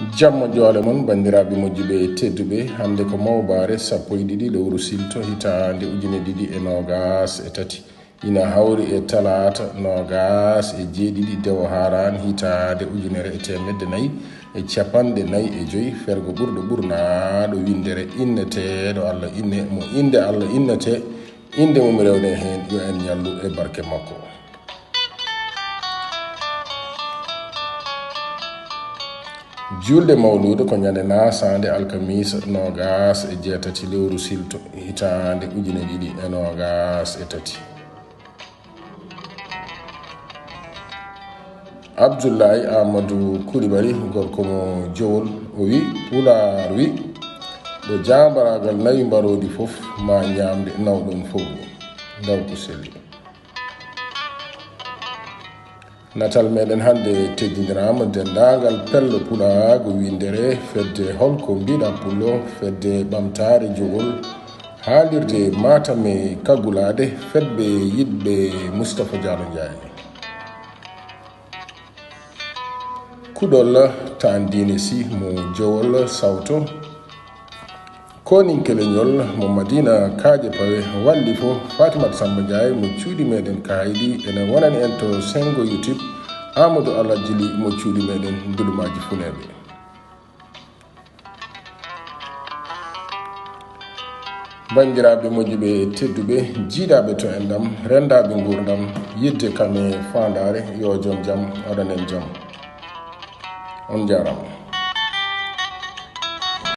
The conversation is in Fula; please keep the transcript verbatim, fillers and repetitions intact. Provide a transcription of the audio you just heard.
Jamma joole mon, banndiraaɓe moƴƴuɓe tedduɓe. Hannde ko mawbaare sappo e ɗiɗi lewru silto hitaande ujine ɗiɗi e noogaas e tati. Ina hawri e talaata noogaas e jeeɗiɗi dewo haaraan hitaande ujunere e teemedde nayi e capanɗe nayi e joy, fergo ɓurɗo ɓurnaaɗo winndere inneteeɗo Allah inne, mo innde Allah innete, innde mum rewne heen, yo en ñallu e barke makko. Juulde mawluuda ko ñande naasaande alkamiisa noogaas e jeetati lewru silto hitaande ujine ɗiɗi e noogaas e tati. Abdullahi Amadou Coulibaly, gorko mo Jowol, o wi, Pulaar wi, ɗo jaambaraagal nawi mbaroodi fof, ma ñaamde nawɗon fof. Ndaw ko selli. Natal meɗen hannde teddiniraama denndaangal pello pulaagu winndere fedde Holko Mbiɗa Pullo, fedde ɓamtaare jogol, haalirde Matam e kaggulaade, fedɓe yiɗɓe Moustapha Diallo Ndiaye. Kuɗol Taan Diine Sy mo Jowol Sawto. Koninkeleñol mo Madina Kaaƴe Pawe, walli fof Fatimata Samba Ndiaye mo cuuɗi meɗen Kaydi, ene wonani en to senngo YouTube Amadou Alhaji Ly mo cuuɗi meɗen Ndulumaaji Funeeɓe. Banndiraaɓe moƴƴuɓe tedduɓe, jiidaɓe to enɗam, rendaɓe nguurndam, yidde kam e faandaare, yo joom jam waɗan en jam. On njaaraama.